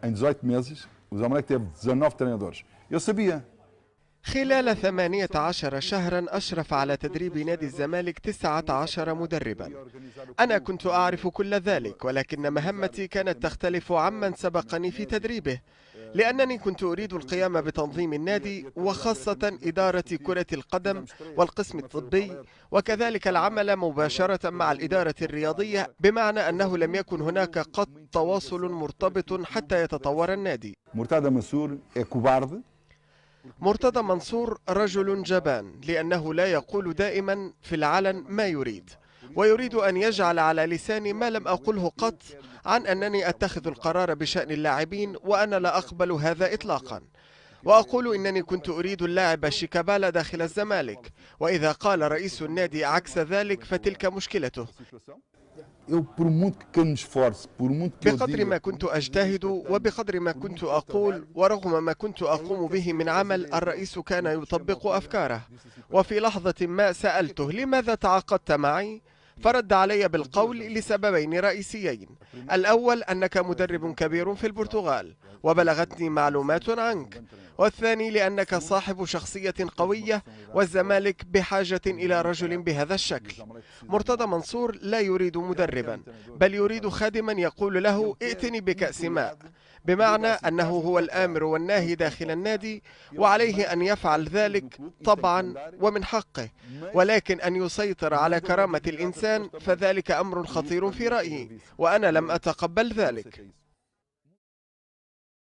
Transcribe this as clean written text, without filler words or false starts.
Em 18 meses, o Zamalek teve 19 treinadores. Eu sabia. خلال 18 شهرا أشرف على تدريب نادي الزمالك 19 مدربا. أنا كنت أعرف كل ذلك، ولكن مهمتي كانت تختلف عمن سبقني في تدريبه، لأنني كنت أريد القيام بتنظيم النادي، وخاصة إدارة كرة القدم والقسم الطبي، وكذلك العمل مباشرة مع الإدارة الرياضية، بمعنى أنه لم يكن هناك قط تواصل مرتبط حتى يتطور النادي. Murtada Mansour é cobarde. مرتضى منصور رجل جبان، لأنه لا يقول دائما في العلن ما يريد، ويريد أن يجعل على لساني ما لم أقله قط عن أنني أتخذ القرار بشأن اللاعبين، وأنا لا أقبل هذا إطلاقا. وأقول إنني كنت أريد اللاعب شيكابالا داخل الزمالك، وإذا قال رئيس النادي عكس ذلك فتلك مشكلته. Eu, por muito que eu me esforce, por muito que eu بقدر ما diga, كنت أجتهد وبقدر ما كنت أقول ورغم ما كنت أقوم به من عمل، الرئيس كان يطبق أفكاره. وفي لحظة ما سألته لماذا تعاقدت معي؟ فرد علي بالقول لسببين رئيسيين: الأول أنك مدرب كبير في البرتغال وبلغتني معلومات عنك، والثاني لأنك صاحب شخصية قوية، والزمالك بحاجة إلى رجل بهذا الشكل. مرتضى منصور لا يريد مدربا، بل يريد خادما يقول له ائتني بكأس ماء، بمعنى أنه هو الآمر والناهي داخل النادي، وعليه أن يفعل ذلك طبعا ومن حقه، ولكن أن يسيطر على كرامة الإنسان فذلك أمر خطير في رأيي، وأنا لم أتقبل ذلك.